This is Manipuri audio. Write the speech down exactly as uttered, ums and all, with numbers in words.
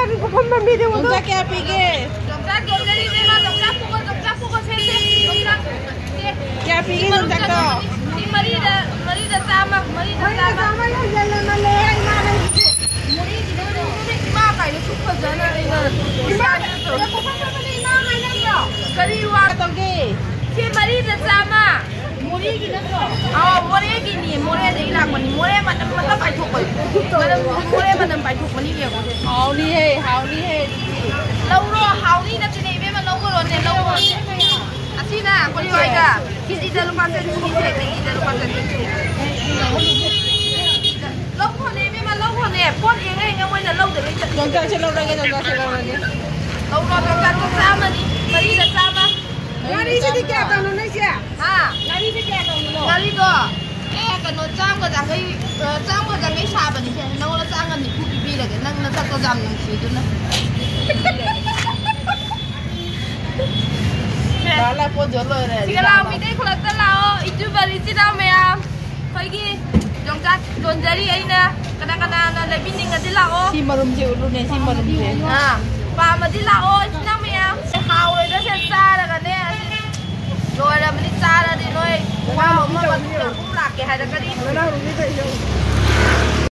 ꯌꯣꯡꯆꯥꯛ ꯀꯌꯥ ꯄꯤꯒꯦ? ꯌꯣꯡꯆꯥꯛ ꯌꯣꯟꯖꯔꯤ, ꯏꯕꯦꯝꯃ, ꯌꯣꯡꯆꯥꯛ ꯄꯨꯒꯣ, ꯌꯣꯡꯆꯥꯛ ꯄꯨꯒꯣ, ꯁꯦ, ꯁꯦ, ꯌꯣꯡꯆꯥꯛ, ꯁꯦ꯫ ꯀꯌꯥ ꯄꯤꯒꯦ ꯁꯤ ꯃꯔꯨꯝ ꯌꯣꯡꯆꯥꯛꯇꯣ? ꯆꯠꯂꯤꯕꯅꯤ꯫ ꯁꯤ ꯃꯔꯤꯗ, ꯃꯔꯤꯗ ꯆꯥꯝꯃ, ꯃꯔꯤꯗ ꯆꯥꯝꯃ꯫ ꯃꯣꯔꯦꯒꯤ ꯅꯠꯇ꯭ꯔꯣ? ꯏꯃꯥ ꯀꯥꯏꯅ ꯁꯨꯛ ꯐꯖꯅ ꯑꯩꯅ ꯏꯃꯥ ꯀꯥꯏꯅ ꯁꯨꯛ ꯐꯖꯅ ꯏꯃꯥ ꯀꯥꯏꯅ ꯅꯠꯇ꯭ꯔꯣ? ꯀꯔꯤ ꯋꯥ ꯇꯧꯒꯦ? ꯁꯤ ꯃꯔꯤꯗ ꯆꯥꯝꯃ꯫ ꯃꯣꯔꯦꯒꯤ ꯅꯠꯇ꯭ꯔꯣ? ꯑꯥꯎ, ꯃꯣꯔꯦꯒꯤꯅꯤ, ꯃꯣꯔꯦꯗꯒꯤ ꯂꯥꯛꯄꯅꯤ꯫ ꯃꯣꯔꯦ ꯃꯅꯝ ꯑꯃ ꯄꯥꯏꯊꯣꯛꯄꯅꯤ꯫ ꯃꯅꯝ, ꯃꯣꯔꯦ ꯃꯅꯝ ꯄꯥꯏꯊꯣꯛꯄꯅꯤ, ꯌꯦꯡꯉꯣ꯫ ꯍꯥꯎꯅꯤꯍꯦ, ꯍꯥꯎꯅꯤꯍꯦ, ꯑꯗꯨꯗꯤ꯫ ꯂꯧꯔꯣ, ꯍꯥꯎꯅꯤ ꯅꯠꯇꯦꯅꯦ, ꯏꯕꯦꯝꯃ, ꯂꯧꯈ꯭ꯔꯣꯅꯦ, ꯂꯧꯈ꯭ꯔꯣꯅꯦ꯫ ꯑꯁꯤꯅ ꯀꯣꯂꯤ ꯍꯋꯥꯏꯒ ꯀꯦꯖꯤꯗ ꯂꯨꯄꯥ ꯆꯅꯤꯅꯤꯁꯦ, ꯀꯦꯖꯤꯗ ꯂꯨꯄꯥ ꯆꯅꯤ꯫ ꯂꯧꯈ꯭ꯔꯣꯅꯦ, ꯏꯕꯦꯝꯃ, ꯂꯧꯈ꯭ꯔꯣꯅꯦ꯫ ꯄꯣꯠ ꯌꯦꯡꯉ ꯌꯦꯡꯉ ꯃꯣꯏꯅ ꯂꯧꯗꯕꯩ ꯆꯠꯂꯤ꯫ ꯌꯣꯡꯆꯥꯛꯁꯦ ꯂꯧꯔꯒꯦ, ꯌꯣꯡꯆꯥꯛꯁꯦ ꯂꯧꯔꯒꯦ꯫ ꯂꯧꯔꯣ, ꯌꯣꯡꯆꯥꯛꯇꯣ ꯆꯥꯝꯃꯅꯤ, ꯃꯔꯤꯗ ꯆꯥꯝꯃ꯫ ꯉꯥꯔꯤꯁꯤꯗꯤ ꯀꯌꯥ ꯇꯧꯅꯣ ꯅꯣꯏꯁꯦ? ꯍꯥ? ꯉꯥꯔꯤꯁꯦ ꯀꯌꯥ ꯇꯧꯅꯣ? ꯉꯥꯔꯤꯗꯣ, ꯑꯦ, ꯀꯩꯅꯣ, ꯆꯥꯝꯃꯒ ꯌꯥꯡꯈꯩ, ꯑ, ꯆꯥꯝꯃꯒ ꯌꯥꯡꯈꯩ ꯁꯥꯕꯅꯤꯁꯦ꯫ ꯅꯉꯣꯟꯗ ꯆꯥꯝꯃꯒ ꯅꯤꯐꯨ ꯄꯤꯕꯤꯔꯒꯦ꯫ ꯅꯪ ꯅꯁꯛꯇꯣ ꯌꯥꯝ ꯅꯨꯡꯁꯤ ꯑꯗꯨꯅ꯫ ꯂꯥꯛꯑꯣ, ꯂꯥꯛꯑꯣ, ꯄꯣꯠ ꯌꯣꯜ ꯂꯣꯏꯔꯦ꯫ ꯁꯤꯒ ꯂꯥꯛꯑꯣ, ꯃꯤꯇꯩ ꯈꯨꯂꯛꯇ ꯂꯥꯛꯑꯣ, ꯌꯨꯇ꯭ꯌꯨꯕꯔ ꯏꯆꯤꯟ ꯏꯅꯥꯎ ꯃꯌꯥꯝ꯫ ꯑꯩꯈꯣꯏꯒꯤ ꯌꯣꯡꯆꯥꯛ ꯌꯣꯟꯖꯔꯤ ꯑꯩꯅ꯫ ꯀꯅꯥ ꯀꯅꯥꯅ ꯂꯩꯕꯤꯅꯤꯡꯉꯗꯤ ꯂꯥꯛꯑꯣ꯫ ꯁꯤ ꯃꯔꯨꯝꯁꯦ ꯎꯠꯂꯨꯅꯦ, ꯁꯤ ꯃꯔꯨꯝꯁꯦ꯫ ꯑꯥ, ꯄꯥꯝꯃꯗꯤ ꯂꯥꯛꯑꯣ, ꯏꯆꯤꯟ ꯏꯅꯥꯎ ꯃꯌꯥꯝ꯫ ꯁꯦ, ꯍꯥꯎꯔꯣꯏꯗ, ꯁꯦ ꯆꯥꯔꯒꯅꯦ꯫ ꯑꯁꯤ ꯂꯣꯏꯔꯕꯅꯤ, ꯆꯥꯔꯗꯤ ꯅꯣꯏ ꯋꯥ ꯑꯃ ꯃꯇꯨꯡꯗ ꯑꯗꯨꯝ ꯂꯥꯛꯀꯦ ꯍꯥꯏꯔꯛꯀꯅꯤ꯫